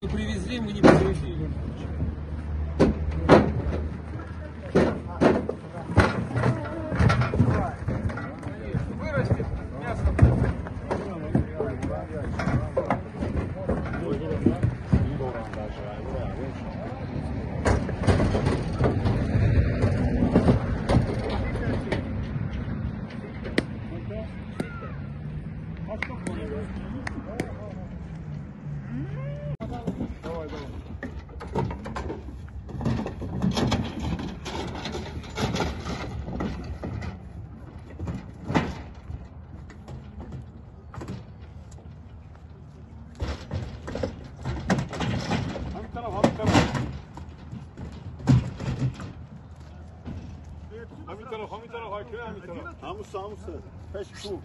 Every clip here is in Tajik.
Привезли, мы не привезли. Вырастет мясо. Давай, давай. Хамуса, хамуса, пеш ку.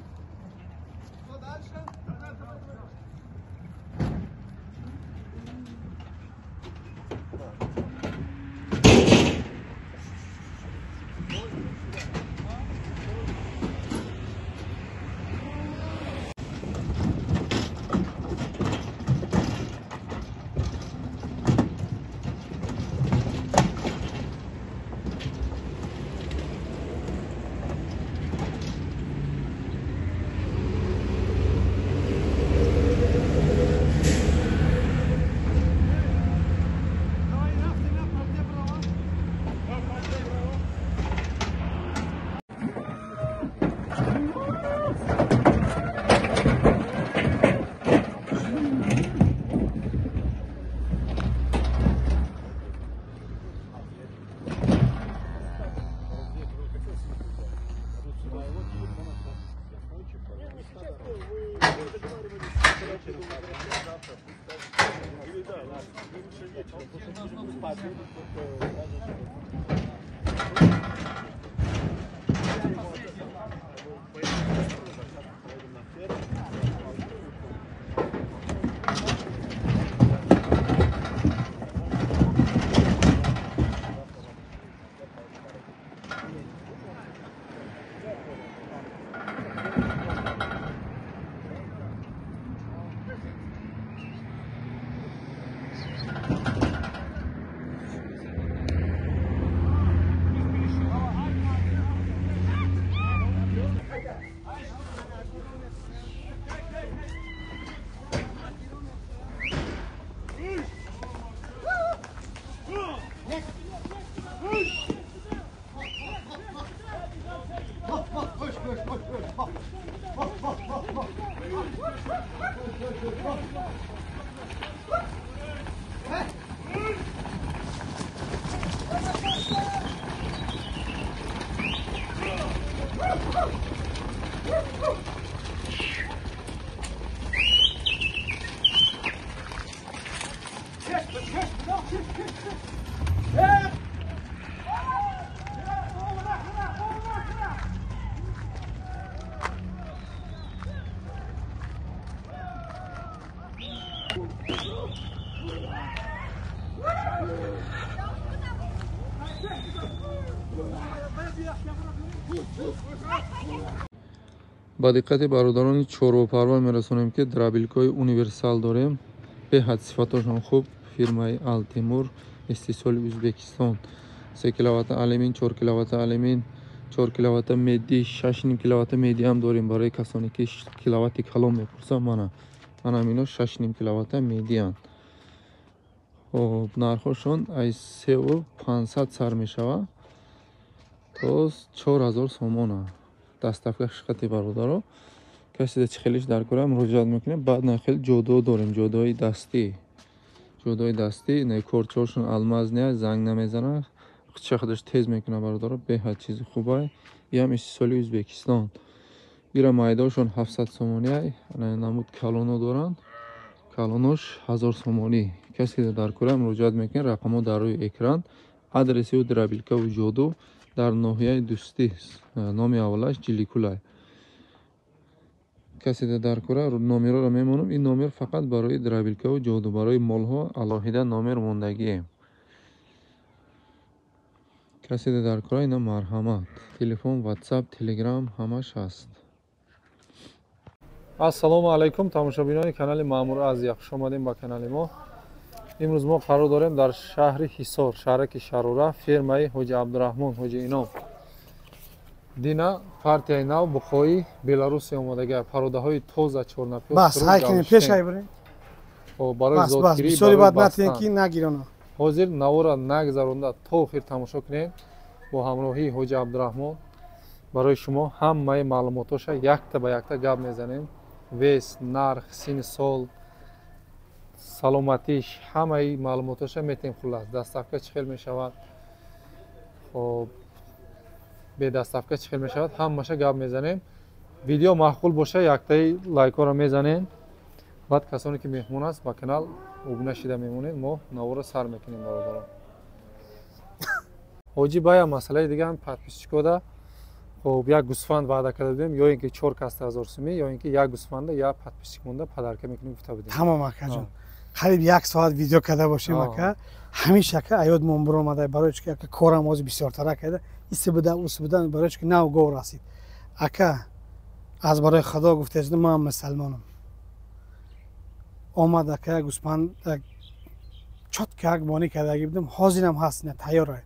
Ба диққати бародарони чорвопарвар мерасонем, ки дробилкаҳои универсал дорем, беҳад сифатошон хуб, фирмаи Алтимур, истеҳсоли Ӯзбекистон. 3 киловатта алюмин, 4 киловатта алюмин, 4 киловатта меди, 6,5 киловатта меди ҳам дорем. Барои касоне ки киловатти калон мепурсанд, мана ино 6,5 киловатта медианд. Хоб, нархошон аз 3500 сар мешавад то 4000 сомона. Доставка шиқати, бародаро. Касе чӣ хелиш дар кора, муроҷиат мекунем. Баъд на хел ҷодо дорем, ҷодои дастӣ, ҷодои дастӣ. Не, корчошон алмазный, занг намезанад, худша худаш тез мекунад, бародаро. Беҳад чизи хубай, иам истеҳсоли Ӯзбекистон. Ира майдошон 700 сомонӣ. Намуд калоно доранд, калонош 1000 сомонӣ. Касе дар кора, муроҷиат мекунем, рақамҳо дар рӯи экран. Адреси ӯ дробилкаву ҷоду дар ноҳияи Дӯстӣ, номи аввалаш Ҷиликулай. Касе дар кора, номерро мемонам. Ин номер фақат барои дробилкаву ҷоду, барои молҳо алоҳида номер мондагием. Касе дар кора, ина марҳамат, телефон, Ватсап, Телеграм ҳамаш ҳаст. Ассалому алайкум, тамошобинони канали Маъмур Азия, хуш омадем ба канали мо. Имрӯз мо қарор дорем дар шаҳри Ҳисор, шаҳраки Шарора, фермаи ҳоҷи Абдураҳмон, ҳоҷи Ином. Дина партияи нав буқои Беларусия омодага, пародаҳои тоза, чорнапёз. Барои зодгирӣ. Ҳозир навора нагзаронда то охир тамошо кунед. Бо ҳамроҳии ҳоҷи Абдураҳмон барои шумо ҳамаи маълумотоша якта ба якта гап мезанем: вес, нарх, синни сол, саломатиш, ҳамаи маълумотоша метем. Хуллас, доставка чӣ хел мешавад, хоб, бе доставка чӣ хел мешавад, ҳамаша гап мезанем. Видео маъқул боша, яктаи лайкҳоро мезанем. Баъд касоне ки меҳмон аст ба канал, обуна шида мемонед. Мо наворо сар мекунем, бародарон. Ҳоҷӣ, бая масъалаи дига ҳам подписчикода. Хоб, як гӯсфанд ваъда карда будем, ё ин ки чор каста 1000 сумӣ, ё ин ки як гӯсфанда як подписчик монда подарка мекунем, гуфта будем. Тамом, акаҷон, қариб як соат видео карда бошем, ака. Ҳамеша, ака, аёдмон биромада, барои чӣ ки, ака, корам ҳозир бисёртара карда иси будан, уси будан, барои чӣ ки нав гов расид. Ака, аз барои Худо гуфтаед, ман мусалмонам. Омад, ака, як гӯсфанд, як чётко як бонӣ кардагӣ будем, ҳозирам ҳаст, ина тайёра,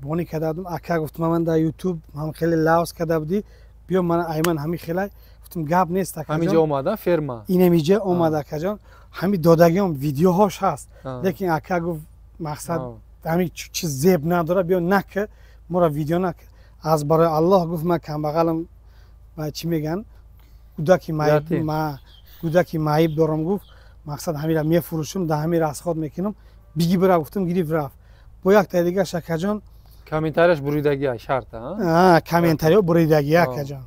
бонӣ карда будем. Ака гуфт: «Ман дар Ютуб ҳам хеле лавз карда будӣ, биё мана айман ҳами хелай». Гуфтам: «Гап нест, акаҷон». Ҳаминҷо омада ферма? Инамиҷа омад, акаҷон, ҳами додагиам видеоҳош ҳаст, лекин ака гуфт: «Мақсад, ҳами чиз зеб надора, биё нака, моро видео нака». Аз барои Аллоҳ, гуфт, ман камбағалам, чӣ мегӯянд, гудаки маиб дорам, гуфт, мақсад, ҳамира мефурӯшам, да ҳамира расход мекунам, биги бира. Гуфтам, гирифт, рафт. Бо якта дигараш, акаҷон. Комментарияш буридагия шарта? Комментариё буридагия, акаҷон.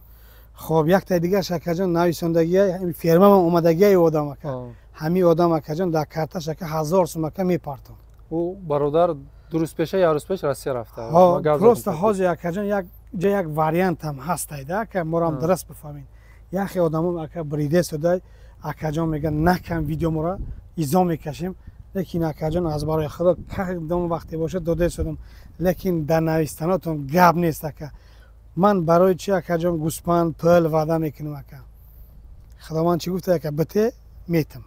Хоб, якта дигараш, акаҷон, нависондагия, фермамам омадагияи одам, ака. Ҳами одам, акаҷон, дар карташ, ака, 1000 сум, ака, мепартом. Ӯ бародар 2 рӯз пеша, як рӯз пеш Россия рафта. Просто ҳозир, акаҷон, як ҷа як вариантам ҳастайда, ака, морам дуруст бифаҳмед. Яхе одамо, ака, бриде судай, акаҷон, мегӯянд: «Накам видео, мора изо мекашем». Лекин, акаҷон, аз барои Худо, кадом вақте бошад, дода истодам, лекин дар навистанотон гап нест, ака. Ман барои чи, акаҷон, гӯспанд, пул ваъда мекунам, ака? Худованд чӣ гуфта, ака? «Бите, метам».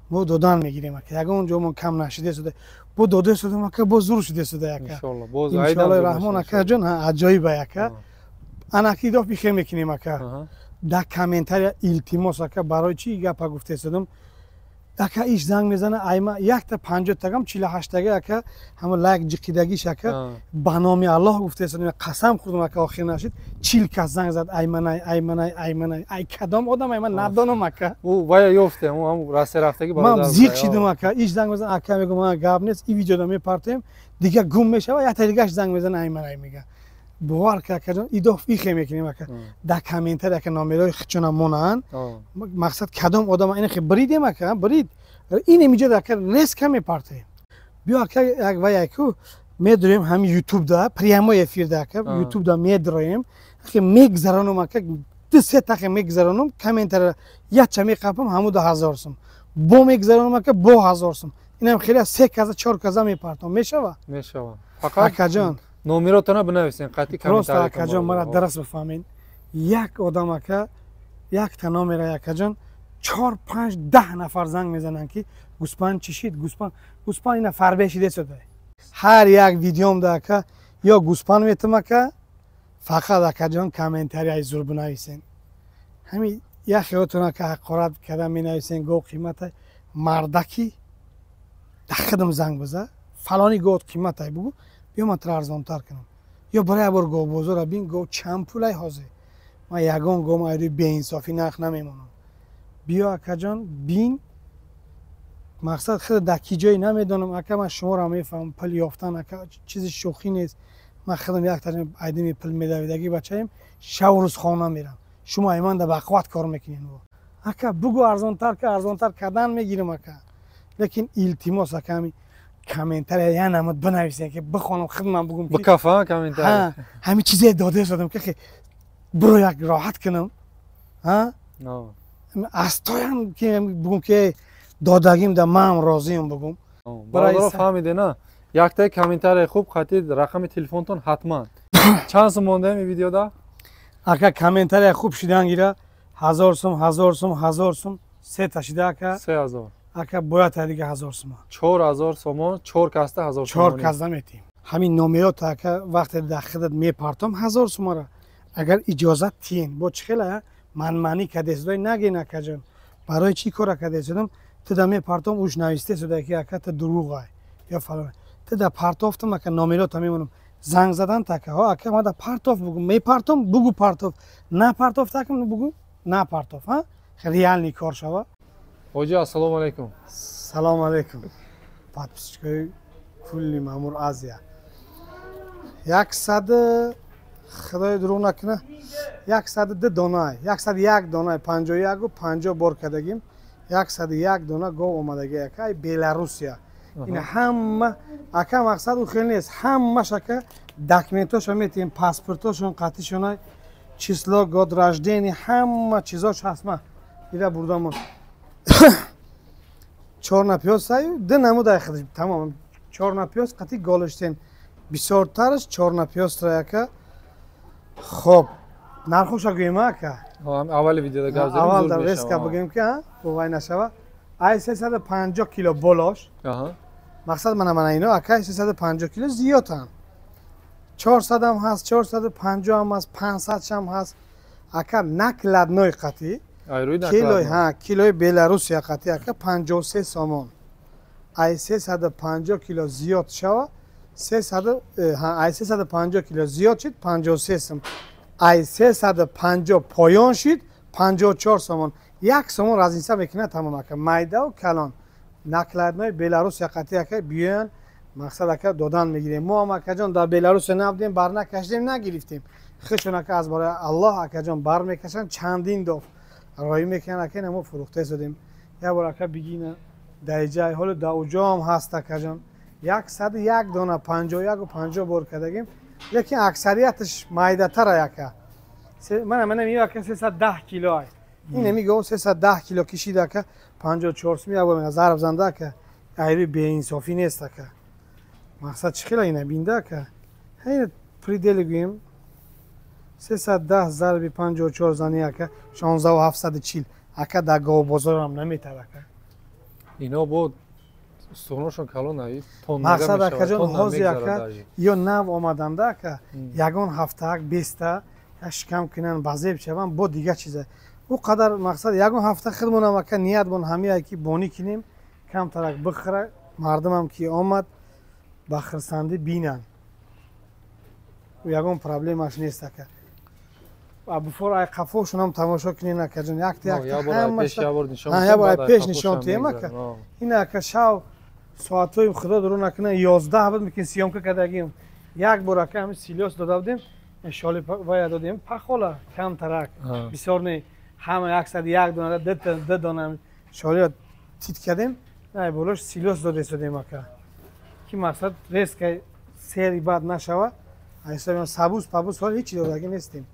Мо додан мегирем, ака, ягон ҷо мо кам нашида истода, бо дода истодам, ака, боз зур шуда истода, ака, иншоаллои раҳмон, акаҷон, аҷоиба, ака. Анаки идоф бихе мекунем, ака, дар комментария, илтимос, ака. Барои чи гапа гуфта истодам, ака? Иш занг мезана, айма якта 50-тагам, 48-тага, ака, ҳама лайк ҷиқидагиш, ака. Ба номи Аллоҳ гуфта истодам, қасам хӯрдам, ака, охир нашид, 40 кас занг зад: «Айманай, айманай, айманай». Ай кадом одам, ай ман надонам, ака. Вая ёфтем, Россия рафтаги. Ман зиқ шидам, ака. Иш занг мезана, ака, мегӯм: «Ман гап нест, и видеода мепартем». Дига гум мешава, якта дигаш занг мезана, «Айманай» мега. Бовар ка, акаҷон, идоф ихе мекунем, ака. Дар комментари, ака, номерои хичона монанд. Мақсад, кадом одам инахе бридем, ака, брид, инемиҷа, ака, резко мепартем. Биё, ака, як ваяку медроем, ҳами Ютубда прямой эфирда, ака, Ютубда медроем, мегзаронум, ака, ду се тахе мегзаронум, комментари якча меқапам, ҳамуда 1000 сум бо мегзаронум, ака, бо 1000 сум. Инам хеле се каза, чор каза мепартом, мешава? Мешава. Акаҷон. Номеротона бинависен, қатъи. Просто, акаҷон, мара дарс бифаҳмед. Як одам, ака, якта номера, акаҷон, чор, панҷ, 10 нафар занг мезананд, ки гӯспанд чӣ шид, гӯспанд, гӯспанд ина фарбе шидесода. Ҳар як видеомда, ака, ё гӯспанд метам, ака. Фақат, акаҷон, комментарияи зур бинависен. Ҳами яхеотон, ака, ҳақорат карда менависен, гов қимата. Мардаки дахидам занг биза, фалони гов қиматай бугӯ, биё, ман тра арзонтар кунам. Ё бара як бор говбозора бин, гов чанд пулай ҳозир. Ман ягон гов айрӯи беинсофӣ нарх намемонам. Биё, акаҷон, бин. Мақсад хеле дар ки ҷое намедонам, ака. Ман шуморо мефаҳмам, пул ёфтан, ака, чизи шӯхӣ нест. Ман худам яктар айдими пул медавидагӣ бачаем, шаву рӯз хона мерам. Шумо айманда бақувват кор мекунед. Ака, бугӯ, арзонтар ка, арзонтар кардан мегирам, ака. Лекин илтимос, ака, ҳами комментария я намуд бинависем, ки бихонам, худман бугум. Бикафа комментария. Ҳами чизе дода шудам, ки биро як роҳат кунам, астоям ки бугум, ки додагим да маам розиам бугум. Бародаро, фаҳмиде на? Яктаи комментарияи хуб қатъи рақами телефонтон ҳатман. Чанд сум мондаем ин видеода? Ака, комментария хуб шидан гира, 1000 сум, 1000 сум, 1000 сум, сета шида, ака. 3000. Ака, бояд дига 1000 сума. 4000 сомон, чор касда 1000. Чор касда метиҳем. Ҳамин номерота, ака, вақте дар хидат мепартом 1000 сумара, агар иҷозат тиен. Бо чӣ хела манманӣ кадесудой нагин, акаҷон. Барои чӣ кора кадесудам? Ту да мепартом, уш нависте суда, ки ака, ту дурӯғай ё фалон. Ту да партофтам, ака, номерота мемонам, занг задан така. Ҳо, ака, ма да партоф бугу, мепартом, бугу партоф, на партоф такм, бугу на партоф. Ҳа, реальный кор шава. Ҳоҷи, ассалому алайкум. Салому алайкум, подписчикои кулли Маъмур Азия. 100, худои дурӯғ накуна, 102 дона, 101 дона, 51-у 50 бор кардагим, 101 дона гов омадаги, ака, ай Беларусия. Ина ҳама, ака, мақсад ӯ хел нест, ҳамаш, ака, документошо метиҳем, паспортошон қатишона, число, год рождения, ҳама чизош ҳаст. Ма ира бурдамон чорнапёз саю ду намудай худаш тамом, чорнапёз қати голштейн, бисёртараш чорнапёзтра, ака. Хоб, нархоша гӯем, ака? Аввали видеода гап задем. Аввал дар резко бигӯем, ки бовай нашава. Ай 350 кило болош. Мақсад мана ино, ака, 350 кило зиёданд, 400-ам ҳаст, 450-ам ҳаст, 500-шам ҳаст, ака. Накладной қатӣ, килои Беларусия қатӣ, ака, 53 сомон. Ай 350 кило зиёд шава, ай 350 кило зиёд шид, 53 сом, ай 350 поён шид, 54 сомон. 1 сомон разница мекунад, тамом, ака. Майдау калон, накладной Беларусия қатӣ, ака, биёян. Мақсад, ака, додан мегирем. Мо ҳам, акаҷон, дар Беларусия набудем, бар накашидем, нагирифтем. Хишон, ака, аз барои Аллоҳ, акаҷон, бар мекашанд, чандин доф роҳӣ мекунанд, ака. Ина мо фурӯхта содем. Як бор, ака, бигина даиҷай, ҳоло дауҷоам ҳаст, акаҷон. 101 дона, 51-у 50 бор кардагим, лекин аксарияташ майдатара, ака. Мана миё, ака, 310 кило ай. Ин миго 310 кило кишида, ака, 54 сум. Як бор зарб занда, ака, айри беинсофӣ нест, ака. Мақсад чӣ хела ина бинда, ака, ҳайна пределе гӯем, 310 зарби 54 зани, ака, 16 740, ака. Дар говбозорам наметар, ака. Ино бо устухоношон калон. Мақсад, акаҷон, ҳозир, ака, ё нав омаданда, ака, ягон ҳафтаак беста як шикам кунанд, базеб шаванд, бо дигар чиза. Ӯ қадар мақсад ягон ҳафта худмонам, ака, ниятмон ҳамияе, ки бонӣ кунем, камтарак бихӯра мардумам, ки омад, ба хирсандӣ бинанд. Ягон проблемаш нест, ака. Буфор ай қафошунам тамошо кунен, акаҷон, якта якта ябор ай пеш нишон тием, ака. Ин, ака, шав соатҳои, худо дурӯ накунад, 11 буд, мекин съёмка кардагим. Як бор, ака, ҳами силёс дода будем, шоли вая додем, пахола камтарак, бисёр не, ҳама 101 дона, ду дона шолиро тит кардем, най болош силёс додесодем, ака, ки мақсад резко сери бад нашава. Ҳисоби сабуз пабуз ҳол ҳечи додагӣ нестем.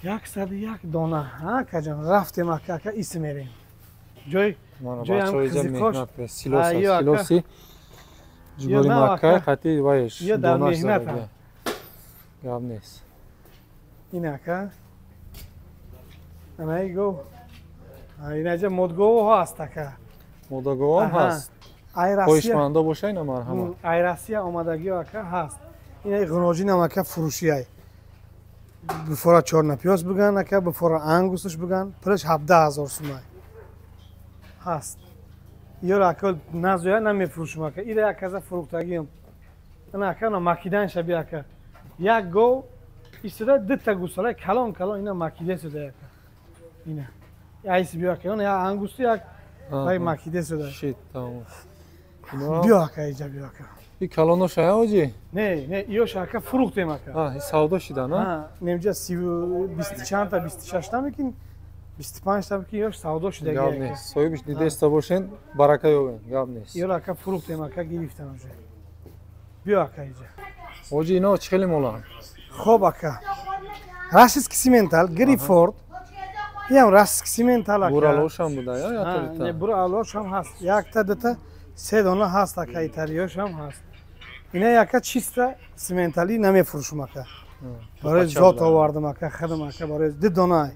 101 дона, акаҷон. Рафтем, ака, ака, ис мерем ҷой. Силоси. Ҷугори макка хати вайш. Ё дар меҳнат. Гап нест. Ин ака. Анаи гов. Инаҷа модговҳо ҳаст ака. Модговҳо ҳаст. Хоҳишмандо боша ина марҳамат. Ай Россия омадагиҳо ака ҳаст. Ина ғуноҷинам ака фурӯшиай. Бифора чорнапиёз биган ака, бифора ангусш биган, пулаш 17 000 сумай. Ҳаст. Ёро ака назоя намефурӯшум ака. Ира як каза фурӯхтагиам. Ана ака на макидан шаби ака. Як гов истода дитта гусалаи калон калон ина макида истода ака. Ина. Айси биё ака, ина як ангусту як вай макида истода. Шит, тамом. Биё ака, иҷа биё ака. И калонош ая оҷи? Не, не, иёш ака фурӯхтем ака. А, и савдо шида, на? Немҷа 20 чандта, 26 та мекин, 25 та мекин, иёш савдо шида. Гап нест. Соҳибиш дидеста бошен, барака ёбен, гап нест. Иёро ака фурӯхтем ака, гирифтам уже. Биё ака иҷа. Оҷи ино чӣ хеле моланд? Хоб ака. Российский симентал, Грифорд. Иам российский симентал ака. Буралошам буда, я ятолита? Не, буралошам ҳаст. Якта, дута, се дона ҳаст ака, италиёшам ҳаст. Ина яка чиста сименталӣ намефурӯшум ака. Барои зот овардам ака, хидм ака, барои ду дона.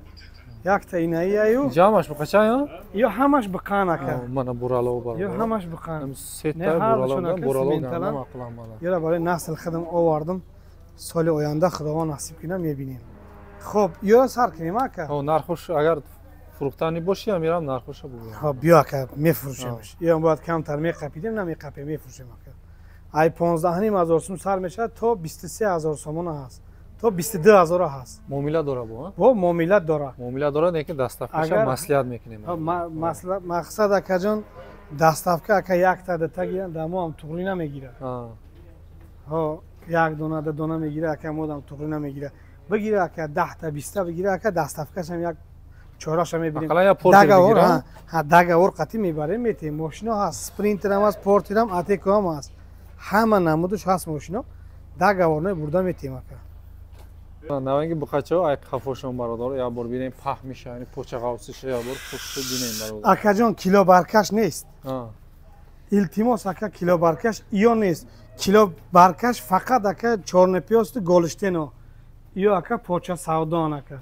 Якта инаи аю. Ҷамъаш буқача ё? Ё ҳамаш биқан ака. Мана бурало бар. Ё ҳамаш биқан. Сета бурало, бурало намақулам мана. Ёра барои насл хидм овардам. Соли оянда Худованд насиб кунад мебинем. Хоб, ё сар кунем ака. Ҳо, нархош агар фурӯхтанӣ боши, ам мерам нархоша бугӯям. Хоб, биё ака, мефурӯшемш. Ё бояд камтар меқапидем, намеқапем, мефурӯшем ака. Ай 15 500 сум сар мешавад то 23 000 сомона ҳаст. То 22 000 ҳаст. Муомила дора бо, Бо муомила дора. Муомила дора, лекин доставкаша маслиҳат мекунем. Мақсад акаҷон доставка ака якта дута гиран, дар мо ҳам туғрӣ намегирад. Ҳо, як дона ду дона мегира ака, мо ҳам туғрӣ намегира. Бигира ака 10 та 20 та бигира ака, доставкашам як чораша мебинем. Договор, ҳа, договор қатъӣ мебарем, метем. Мошино ҳаст, спринтерам ҳаст, портерам, атеко ҳам ҳаст. Ҳама намудаш ҳаст мошино. Договор бурда метем ака. Наванги буқачаҳо ай қафошон бародар, як бор бинем паҳ меша, яъне поча ғавсиша як бор пушти бинем бародар. Акаҷон кило баркаш нест. Илтимос ака, кило баркаш иё нест. Кило баркаш фақат ака чорнапиёсту голиштено. Иё ака поча савдоан ака.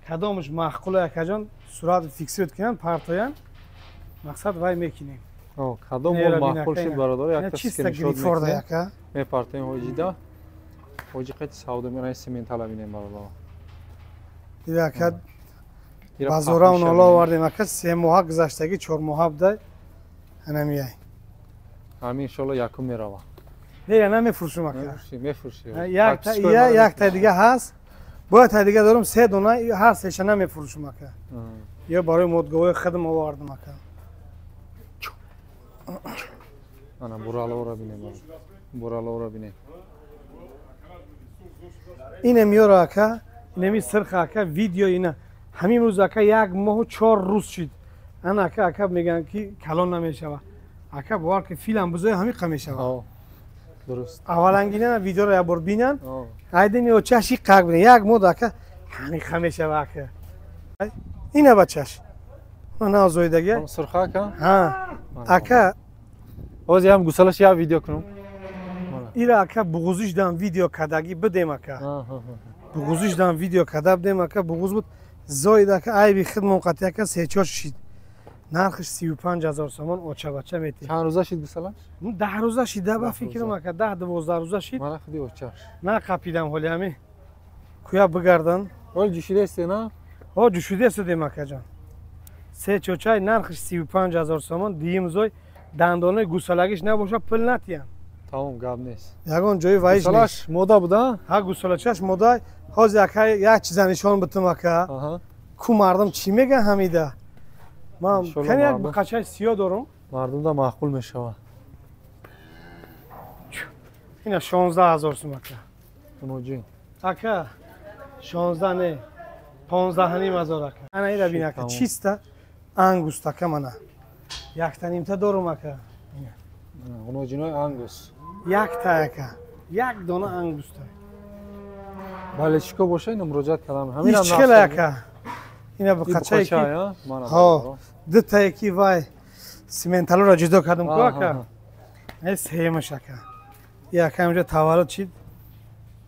Кадомаш маъқула акаҷон сурат фиксировать кунанд, партоянд. Мақсад вай мекунем. Кадом мол маъқул шуд бародар, якта скриншот мекунем. Мепартоем ҳоҷида. Ҳоҷи қайти савдо мераи сементала бинем бародар. Дида ака базора онола овардем ака, 3 моҳа гузаштагӣ, 4 моҳа будай. Ана мияй. Ҳамин иншоалло якум мерава. Не, намефурӯшум ака. Мефурӯши. Якта дига ҳаст. Бояд та дига дорум, 3 дона, ҳар сеша намефурӯшум ака. Ё барои модговои хидм овардам ака. Ана буралоро бинем. Буралоро бинем. Инем ёро ака, инеми сирха ака, видео ина. Ҳамин рӯз ака 1 моҳу 4 рӯз шид. Ана ака, ака мегӯянд ки калон намешава. Ака бовар ки филам бузои ҳамиқа мешава. Дуруст. Аввалангина видеоро як бор бинанд. Айдини очаши қақ бинанд. 1 моҳ ака ҳамиқа мешава ака. Ина бачаш. Ана зоидаги. Сирха ака? Ҳа. Ака. Ҳозир ҳам гусалаш як видео кунам. Ира ака буғузиш дан видео кадагӣ бидем ака. Буғузиш дан видео када бидем ака, буғуз буд. Зоид ака айби хидмон қатъи ака 3-4 шид. Нархиш 35 000 сомон очабача метем. Чанд рӯза шид гусалаш? 10 рӯза шида ба фикрам ака, 10-12 рӯза шид. Мана худи очаш. На қапидам ҳоли ҳами. Куя бигардан. Ҳол ҷӯшидаесте на? Ҳо, ҷӯшидаестем акаҷон. 3 чочай нархиш 35 000 сомон, дуюм зой дандонаи гусалагиш набоша пул натиям. Тамом, гап нест. Ягон ҷои ваиш нест. Гусалаш мода буда? Ҳа, гусалачаш мода. Ҳозир ака як чиза нишон битам ака. Ку мардум чӣ мегӯянд ҳамида? Ман кани як буқачаи сиёҳ дорум. Мардумда маъқул мешавад. Ина 16 000 сум ака. Уноҷин. Ака 16 не, 15 500 ака. Ана ира бин ака, чиста ангуст ака мана. Якта нимта дорум ака. Уноҷинои ангус. Якта ака. Як дона ангуста. Бале, чико боша ина муроҷиат кардам. Ҳаминам нарх. Хеле ака. Ина буқачае ки. Ҳо, дутае ки вай сименталоро ҷудо кардам ку ака. Сеюмаш ака. И ака инҷа таваллуд шид.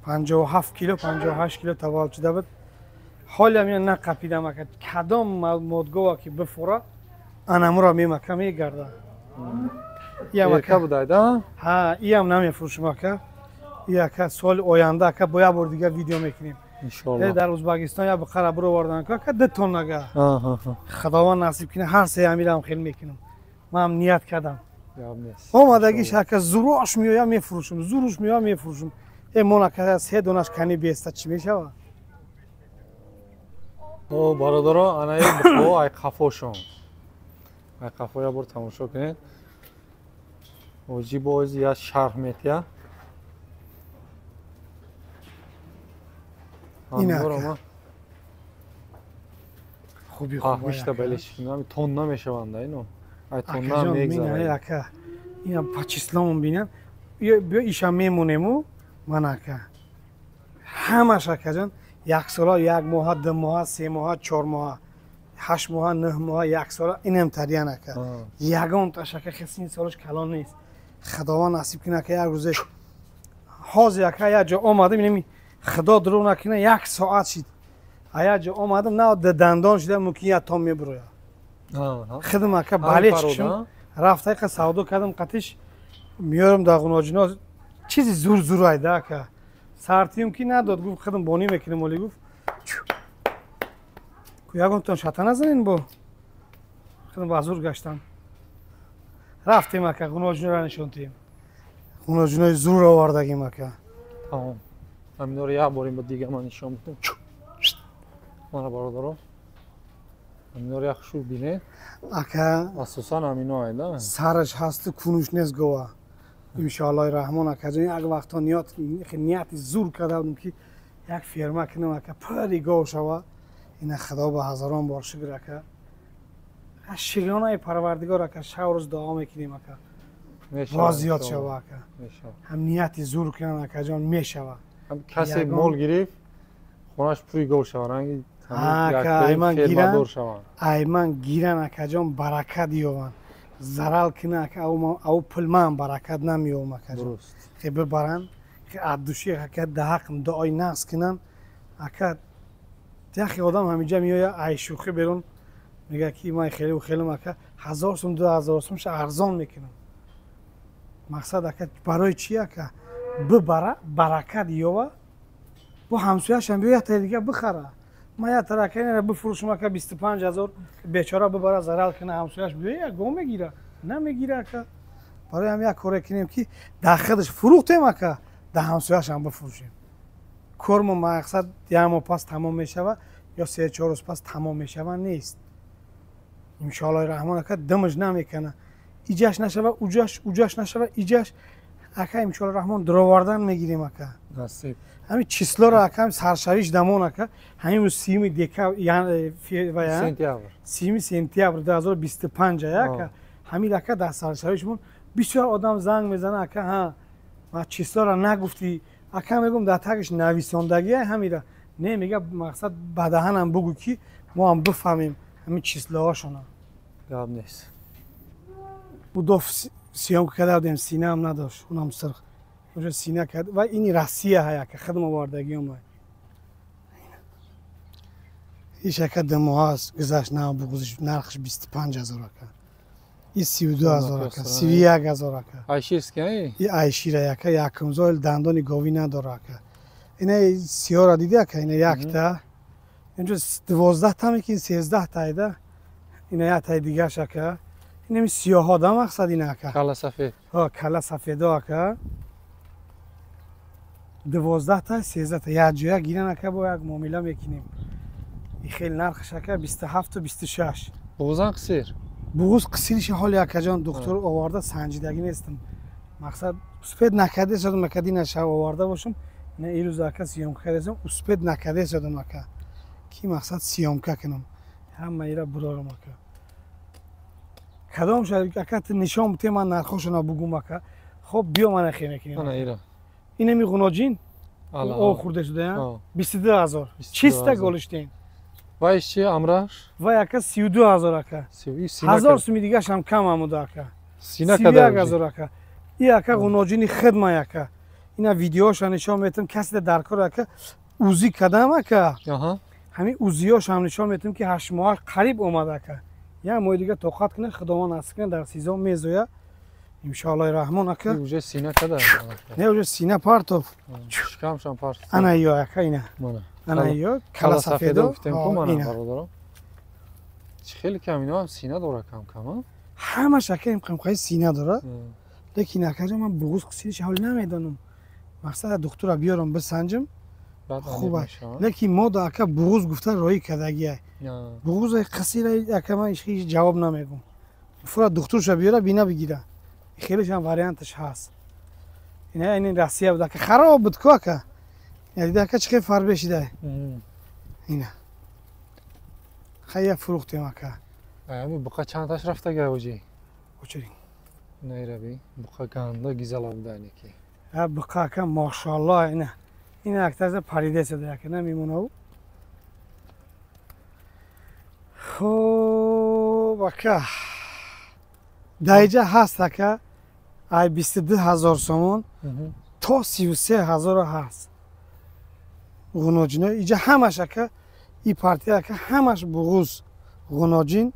57 кило, 58 кило таваллуд шуда буд. Ҳолиам ина нақапидам ака. Кадом модгова ки бифура, анамуро мемака мегарда. Иам ака будайда? Ҳа, иам намефурӯшам ака. И ака соли оянда ака бо як бор дига видео мекунем. Иншоалло. Дар Ӯзбекистон як буқара бировардан ака 2 тоннага. Худованд насиб кунад, ҳар се амирам хел мекунам. Ман ният кардам. Омадагиш ака зурош меоям мефурӯшам, зуруш меоям мефурӯшам. Мон ака се донаш кани беста чӣ мешавад? О, бародаро, анаи буқо ай қафошон. Ай қафо як бор тамошо кунед. Оҷи боз я шарҳ метия. Ин хуби хуб балеш тонна мешаванд ино. Ай тонна мегзарад. Ака, ина по числому бинам. Биё иша мемонему ман ака. Ҳамаш акаҷон як сола, як моҳа, 2 моҳа, 3 моҳа, 4 моҳа, 8 моҳа, 9 моҳа, як сола инам тариян ака. Ягонташ ака хесин солаш калон нест. Худованд насиб кунад ака як рӯзе ҳозир ака як ҷо омадам, инами худо дурӯғ накунад, як соат шид. А як ҷо омадам, на дандон шуда мумкин як тон мебурояд. Худам ака бале чишм рафта ака савдо кардам қатиш меёрам дар ғуноҷино чизи зур зур айда ака. Сартиюм ки надод, гуфт худам бонӣ мекунем, оли гуфт ягонтон шата назанин бо худам ба зур гаштам. Рафтем ака ғуноҷиноро нишон диҳем. Ғуноҷинои зур овардагим ака. Тамом. Ҳаминро як борим ба дига ман нишон бидам. Мана бародаро. Ҳаминро як шур бинед. Ака асосан ҳамино айда. Сараш ҳасту кунуш нест гова. Иншоаллоҳи раҳмон акаҷон як вақто нияти зур карда будем ки як ферма кунам ака пури гов шава. Ина худо ба ҳазорон бор шукр ака. Шукронаи парвардигор ака шаб рӯз дуо мекунем ака. Боз зиёд шава ака. Ҳам нияти зур кунан акаҷон мешава. Касе мол гирифт хонаш пури гов шава, ранги айман гиран акаҷон баракат ёванд. Зарал кина ака ав пул ман баракат намеёвам акаҷон. Хе бибаранд, хе аз души ака даҳақм дуои нақс кунанд ака. Яхе одам ҳамиҷа меояд ай шӯхӣ берун мегӯяд ки ман хелу хелум ака 1000 сум 2000 сум ша арзон мекунам. Мақсад ака барои чи ака бибара баракат ёва бо ҳамсояшам биёяд та дига бихара. Ман як тарака инро бифурӯшам ака 25000 бечора бибара зарал кунад, ҳамсояш биёяд го мегира намегира ака. Барои ҳам як коре кунем ки дар худаш фурӯхтем ака, дар ҳамсояшам бифурӯшем. Кормо мақсад як моҳ пас тамом мешавад ё 3-4 рӯз пас тамом мешавад нест. Иншоаллоҳи раҳмон ака димаш намекунад. Иҷаш нашава, уҷаш, уҷаш нашава, иҷаш ака иншоаллоҳи раҳмон дуровардан мегирем ака. Насиб. Ҳамин числоро ака ҳам саршавиш дамон ака ҳамин рӯз 30 декабр сентябр 30 сентябр 2025 ака ҳамин ака дар саршавишмон бисёр одам занг мезанад ака ҳа ма числоро нагуфтӣ ака мегӯм дар тагиш нависондагия ҳамира не мега мақсад ба даҳанам бугӯ ки мо ҳам бифаҳмем ҳамин числоҳошона. Гап нест. Удов съёмка карда будем, синаам надошт, унам сирх. Уже сина кард ва ини Россия ҳай ака худам овардагиём. Иш ака 2 моҳ аст гузашт на буғузиш нархш 25000 ака. И 32000 ака, 31000 ака. Айширский ай? И айшира ака якум зоил дандони говӣ надора ака. Ина сиёра диди ака, ина якта. Инҷо 12 та мекин 13 та айда. Ина як таи дигаш ака. Инами сиёҳо да мақсад ина ака. Кала сафед. Ҳа, кала сафедо ака. 12 та 13 та як ҷоя гиран ака бо як муомила мекунем. И хел нархш ака 27 то 26. Буғузан қисир. Буғуз қисириша ҳоли акаҷон духтур оварда санҷидагӣ нестам. Мақсад успед накарда содам ака дина шаб оварда бошам. На ирӯз ака съёмка кардасам, успед накарда содам ака. Ки мақсад съёмка кунам. Ҳама ира бурорам ака. Кадом ша ака ту нишон бите ман нархошона бугум ака. Хоб биё мана хе мекунем. Ана ира. Инами ғуноҷин о хурда шуда, 22000. Чиста голиштин. Вай чи амраш? Вай ака 32000 ака. 1000 суми дигаш ҳам кам амуда ака. Сина кадар? 31000 ака. И ака ғуноҷини хидма ака. Ина видеоша нишон метам, касе дар кор ака узи кадам ака. Ҳамин узиёш ҳам нишон метам, ки 8 моҳ қариб омад ака. Як моҳи дига тоқат кунед, Худованд насиб кунад, дар сезон мезоя. Иншоаллоҳи раҳмон ака. Уже сина када. Не, уже сина партов. Шикамшам партов. Ана ё ака ина. Ана ё кала сафедо. Гуфтем ку мана бародаро. Чи хеле кам ино ҳам сина дора кам кам, ҳамаш ака имконқаи сина дора. Лекин акаҷон, ман буғуз қисириш ҳоли намедонам. Мақсад духтура биёрам, бисанҷим. Хуб аст. Лекин мо да ака буғуз гуфта роӣ кардагиай. Буғузи қисира ака ман ҳеҷ ҷавоб намегум. Фура духтурша биёра, бина бигира. Хелешам варианташ ҳаст. Ина ин Россия буд ака, хароб буд ку ака. Дида ака, чӣ хел фарбе шида. Ина. Хая фурӯхтем ака. Ами буқа чандташ рафтага оҷи? Очерин. Найраби буқа ганда гизала буда ки. А буқа ака мошааллоҳ ина. Ина актарза парида шуда ака, намемонав. Хуб ака. Даиҷа ҳаст ака, ай 22 ҳазор сомон то 33 ҳазор ҳаст. Ғуноҷино иҷа ҳамаш ака, и партия ака ҳамаш буғуз ғуноҷин.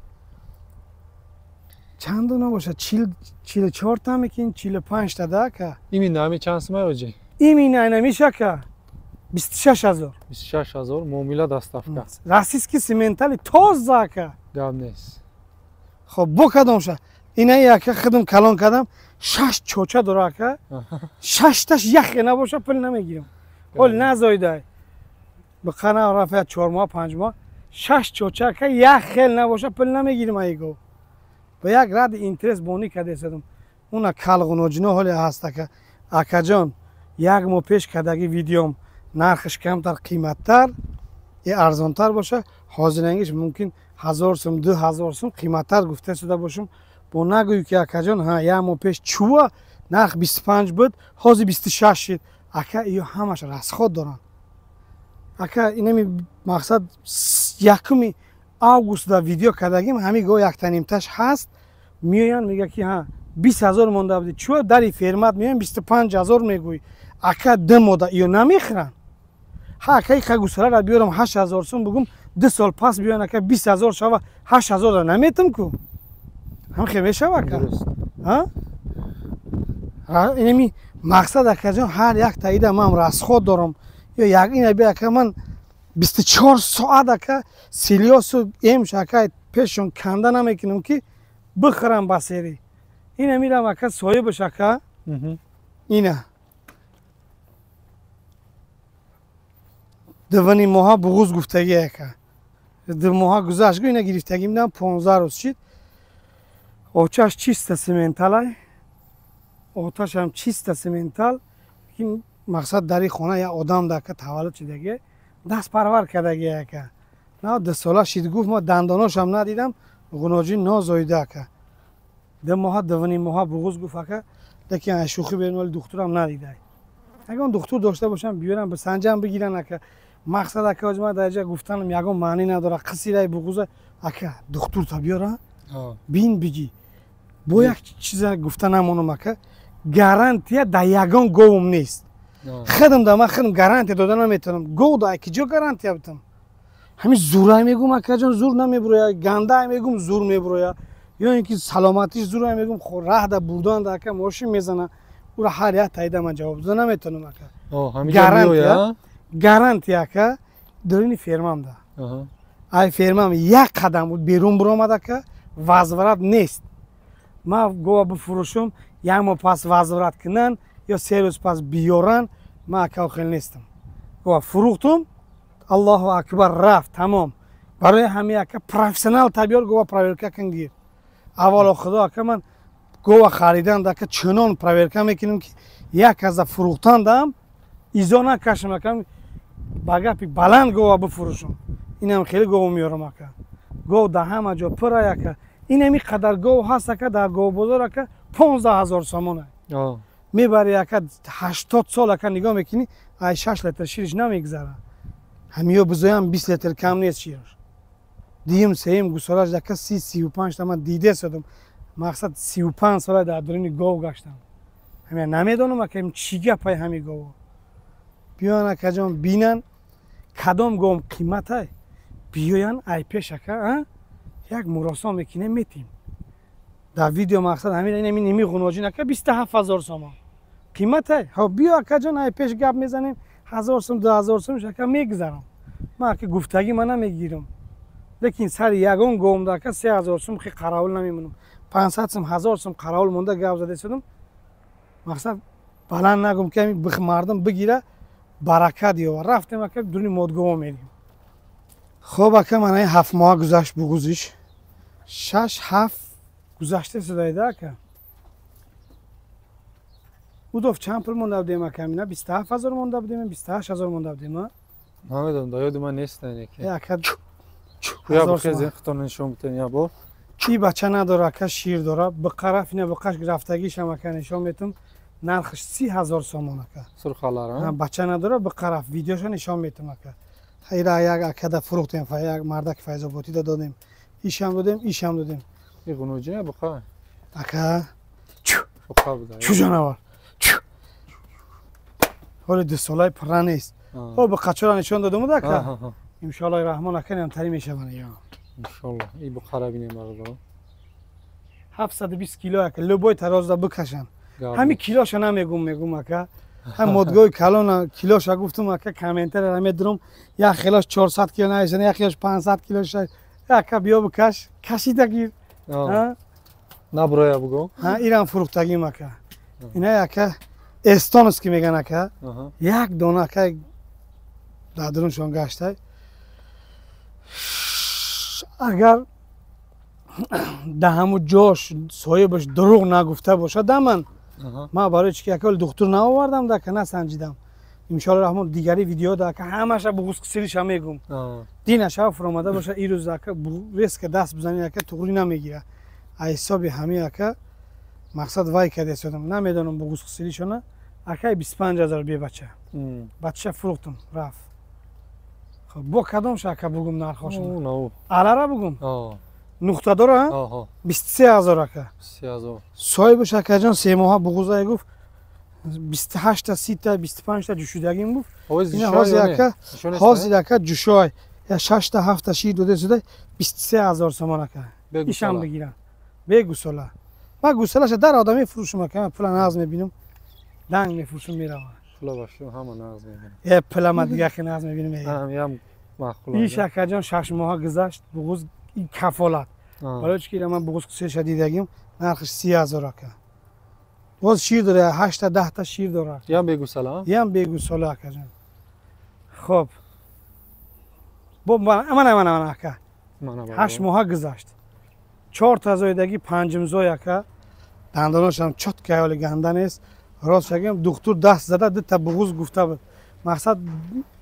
Чанд дона бошад? 44 та мекин, 45 та да ака. Имин ами чанд сумай оҷи? Имин айнамиш ака 26 ҳазор. 26 ҳазор муомила, доставка. Российский симментали тоза ака. Гап нест. Хоб, бо кадомша? Ина ака хидм калон кардам, шаш чоча дора ака. Шашташ яхе набоша, пул намегирам. Ҳол назоидай. Бақана рафа 4 моҳ, 5 моҳ, шаш чоча ака як хел набоша, пул намегирам айго. Ба як ради интерес бонӣ кардесадам. Уна калғуноҷино ҳоле ҳаст ака. Акаҷон, як моҳ пеш кардаги видеом нархаш камтар қиматтар е арзонтар боша, ҳозирангиш мумкин 1000 сум, 2000 сум қиматтар гуфта шуда бошум. Бо нагӯю ки акаҷон, ҳа, як моҳ пеш чува нарх 25 буд, ҳозир 26 шид. Ака, иё ҳамаш расход доранд. Ака, инами мақсад 1 август да видео кардагим, ҳами го яктанимташ ҳаст, меоянд мега ки ҳа, 20 ҳазор монда буди, чува дари фермат меоянд 25 ҳазор мегӯй. Ака, ду мода иё намехӯранд. Ҳа, ака, иқа гусалара биёрам 8 ҳазор сум бугум, 2 сол пас биёян ака 20 ҳазор шава, 8 ҳазорра наметам ку. Ҳам хел мешава ака? Инами мақсад акаҷон, ҳар як таида ман расход дорам. Ё як ина би ака, ман 24 соат ака силиосу эмш ака пешон канда намекунам ки бихӯрам ба сери. Ина мирам ака соҳибаш ака. Ина. Дувани моҳа буғуз гуфтагӣ ака. 2 моҳа гузашт гу, ина гирифтагӣ мидам 15 рӯз шид. Очаш чиста симменталай. Оташам чиста симментал. Мақсад дари хона як одам да ака таваллуд шудагӣ. Даст парвар кардагӣ ака. На 2 сола шид гуфт, ма дандоношам надидам, ғуноҷин нозоида ака. 2 моҳа, 2.5 моҳа буғуз гуфт ака, лекин аз шӯхӣ берун вали духтурам надидай. Ягон духтур дошта бошам, биёрам, бисанҷам, бигиран ака. Мақсад ака, оз ман дар ҷа гуфтанам ягон маънӣ надора. Қисираи буғуза ака, духтурта биёра, бин бигӣ. Бо як чиза гуфта намонам ака, гарантия дар ягон говум нест. Хидм да ман хидм гарантия дода наметавонам. Гов да ки ҷо гарантия битам? Ҳамин зурай мегум акаҷон, зур намебуроя, гандай мегум, зур мебуроя. Ё ин ки саломатиш зурай мегум, раҳ да бурдан да ака мошин мезана. Ура ҳар як таида ман ҷавоб дода наметавонам ака. Гарантия, гарантия ака, дарини фермам да. Ай фермам як қадам буд берун буромад ака, возврат нест. Ман гова бифурӯшум, як моҳ пас возврат кунанд ё 3 рӯз пас биёранд, ман ака хел нестам. Гова фурӯхтум, Аллоҳу акбар, рафт, тамом. Барои ҳамин ака профессионал табиёр, гова проверка кун, гир. Аввало худо ака, ман гова харидан ака чунон проверка мекунам ки як аза фурӯхтандаам изо накашам ака, ба гапи баланд гова бифурӯшам. Инам хеле гова меёрам ака. Гов дар ҳама ҷо пурай ака. Инами қадар гов ҳаст ака дар говбозор ака 15 ҳазор сомона. Мебари ака 80 сол ака нигоҳ мекунӣ, ай 6 литр шириш намегзара. Ҳамиё бизоям 20 литр кам нест шираш. Дуюм, сеюм гусолаш ака 30, 35 та ман диде содам. Мақсад 35 сола дар дуруни гов гаштам. Ҳамин намедонам ака чӣ гапай ҳами гово. Биёян акаҷон бинан кадом говм қиматай. Биёян ай пеш ака, а? Як муроса мекунем метим. Дар видео мақсад ҳамин ин ҳамин ними ғуноҷин ака 27 000 сомон. Қиматай. Ҳо биё акаҷон ай пеш гап мезанем 1000 сом 2000 сом ака мегузарам. Ман ака гуфтагӣ ман намегирам. Лекин сари ягон говмда ака 3000 сом хи қаравул намемонам. 500 сом 1000 сом қаравул монда гап зада истодам. Мақсад баланд нагум ки ҳамин мардум бигира баракат ёва. Рафтем ака дуни модгово мерим. Хоб ака мана ин 7 моҳ гузашт буғузиш. 6-7 гузашта истодаида ака. Удов чанд пул монда будем ака? Мина 27 000 монда будем, 28 000 монда будем, а? Намедонам, да ёди ман нест неки. Ака Я бухезин худтон нишон битен я бор. И бача надора ака, шир дора. Биқараф ина биқаш рафтагишам ака нишон метум. Нархш 30 000 сомон ака. Сурхалар, а? Бача надора, биқараф видеоша нишон метум ака. Ира як акада фурӯхтем, як мардак Файзоботида додем. Ишам додем, ишам додем. И ғуноҷина буқа? Ака, Буқа буда. Чу ҷонавар. Ҳоли 2 солаи пурра нест. О биқачора нишон додам ака. Иншоаллоҳи раҳмон ака намтарӣ мешаванд ё. Иншоаллоҳ. И буқара бинем бародарон. 720 кило ака, любой тарозда бикашанд. Ҳами килоша намегум, мегум ака. Ҳам модгоҳи калона килоша гуфтум ака, комментария медурум. Як хелош 400 кило нависанд, як хелош 500 кило. Ака биё бикаш, кашида гир. Наброя буго. Ҳа, ирам фурӯхтагим ака. Ина ака эстонский меган ака. Як дона ака дар дуруншон гаштай. Агар дар ҳамун ҷош соҳибаш дурӯғ нагуфта бошад, даман ман барои чи ки ака духтур наовардам, дака насанҷидам. Иншоалло раҳмон дигари видео да ака ҳамаша буғузсириша мегум. Дина шаб фуромада боша, ирӯз ака резко даст бизани ака туғрӣ намегира. Аз ҳисоби ҳамин ака мақсад вай карда истодам. Намедонам буғузсиришона. Акай 25 000 бебача. Бача фурӯхтум, рафт. Хоб бо кадомша ака бугум нархошон? Алара бугум? Нуқта дора? 23 000 ака. 23 000. Соҳибаш акаҷон 3 моҳа буғузае гуфт 28 та 30 та 25 та ҷӯшидагим гуфт. Ина ҳозир ака, ҳозир ака ҷӯшой. Я 6 та 7 та шир дода шуда 23 000 сомон ака. Ишам бигирам. Бе гусола. Ман гусолаша дар одами фурӯшум ака, ман пула нағз мебинам. Данг мефурӯшум меравам. Пула бошум ҳама нағз мебинам. Э пула ман дига хе нағз мебинам. Ҳам маъқул. Иш акаҷон 6 моҳа гузашт, буғуз кафолат. Барои чи ки ман буғуз сеша дидагим, нархш 30 000 ака. Боз шир дора, 8 та 10 та шир дора. Ям бегусола? Ям бегусола акаҷон. Хоб. Бо мана мана мана ака. 8 моҳа гузашт. 4 та зоидаги, 5 зой ака. Дандонашам чётко ҳоли ганда нест. Рост шагем духтур даст зада 2 та буғуз гуфта буд. Мақсад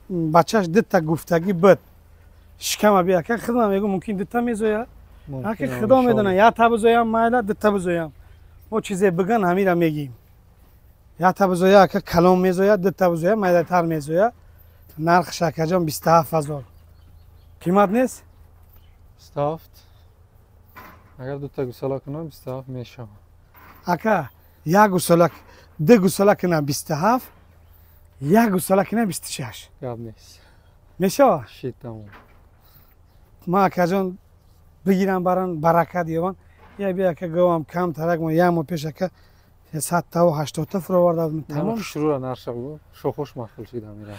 бачаш 2 та гуфтагӣ буд. Шикама би ака хидмат мегум мумкин 2 та мезоя. Ака худо медона, я та бизоям майла, 2 та бизоям. Мо чизе биган ҳамира мегим. Я та бизоя ака калон мезоя, 2 та бизоя майдатар мезоя. Нархш акаҷон 27 000. Қимат нест? 27. Агар 2 та гусола кунам 27 мешавад. Ака, як гусола, 2 гусола кунам 27, як гусола кунам 26. Гап нест. Мешавад? Шит тамом. Ман акаҷон бигирам баран баракат ёбан. Я би ака говам кам тарак мо як моҳ пеш ака 100 та 80 та фуроварда будем. Тамом. Шурура нарша бугу. Шохош маъқул шид ҳамира.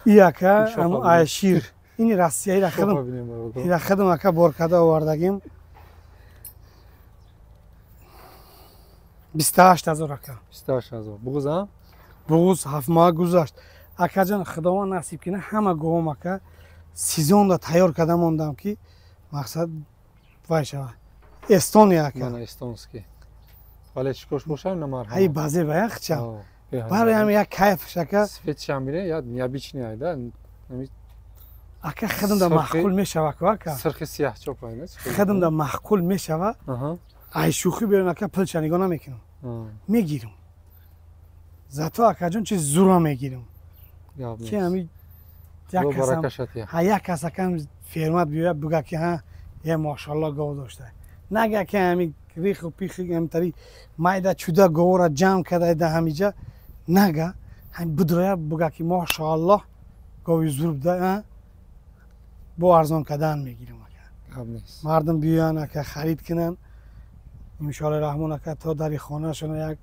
И ака ам ай шир. Ини Россия ира хидм. Ира хидм ака бор карда овардагим. 28 000 ака. 28 000. Буғуз а? Буғуз 7 моҳ гузашт. Акаҷон худованд насиб кина ҳама говам ака сезонда тайёр карда мондам ки мақсад вай шавад. Эстония ака. Мана эстонский. Вале чикош бошам на марҳама. Ҳай базе ба яхча. Барои ҳам як кайф шака. Цветшам бине, я необычный айда. Ака хидмда маъқул мешава ку ака. Сирхи сияҳ чоп айна. Хидмда маъқул мешава. Ай шӯхӣ берун ака пулча нигоҳ намекунам. Мегирам. Зато акаҷон чиз зура мегирам. Ки ҳами як касам, ҳа як кас акам фермат биёяд буга ки ҳа е мошалло гов дошта. Нага ки ҳами риху пихи амтари майда чуда говора ҷамъ карда да ҳамиҷа нага, ҳам будроя буга ки мошааллоҳ гови зур буда, бо арзон кардан мегирам ака. Мардум биёян ака, харид кунанд. Иншоаллоҳ раҳмон ака, то дари хонаашона як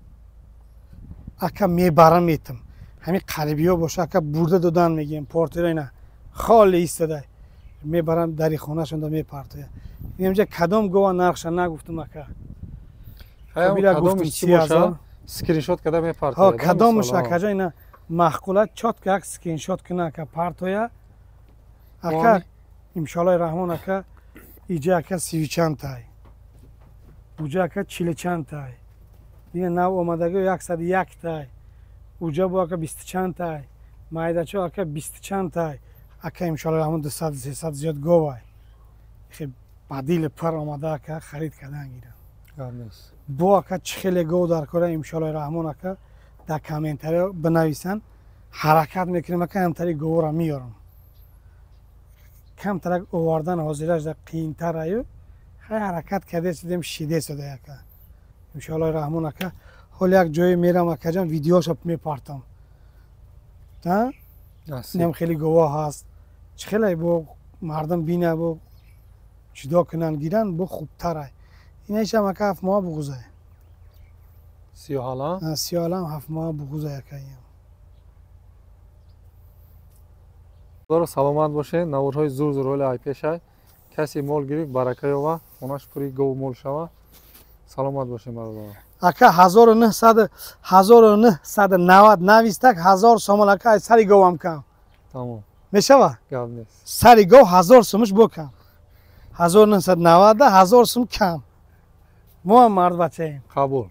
ака мебарам метам. Ҳамин қарибиҳо боша ака, бурда додан мегирем. Портера ина холи истода, мебарам дари хонаашонда мепартоя. Инҷа кадом гова нархша нагуфтам ака. Кадомиш чӣ боша, скриншот карда мепартоя. Кадомаш акаҷа ина маъқула, чётко як скриншот куна ака, партоя ака. Иншоаллоҳи раҳмон ака, иҷа ака 30 чанд тай, уҷа ака 40 чанд тай, дина нав омадаги 101 тай, уҷа бо ака 20 чанд тай, майдачо ака 20 чанд тай ака. Иншоаллоҳи раҳмон, 200, 300 зиёд говай ба дили пар омада ака, харид кардан гирам. Бо ака чӣ хеле гов дар кора, иншоаллоҳи раҳмон ака, дар комментариё бинависанд, ҳаракат мекунем ака, ҳамтари говора меёрам. Камтарак овардан ҳозираш да қиинтар аю, хай ҳаракат кардесидем, шидесода ака. Иншоаллоҳи раҳмон ака, ҳол як ҷое мерам акаҷон, видеоша мепартам. Инам хеле гово ҳаст, чӣ хеле бо мардум бина, бо ҷудо кунанд гиранд, бо хубтарай. Инаишам ака 7 моҳа буғузай. Сиёҳалам. Сиёҳалам 7 моҳа буғузай ака. Саломат бошед. Наворҳои зур зур ҳоли айпешай. Касе мол гирифт, барака ёва, хонаш пури гову мол шава. Саломат бошед, бародарон. Ака, 1900, 1990 навистак, 1000 сомон ака, сари говам кам. Тамом. Мешава? Гап нест. Сари гов 1000 сумуш бо кам, 1990, 1000 сум кам. Мо ҳам мардбачаем. Қабул.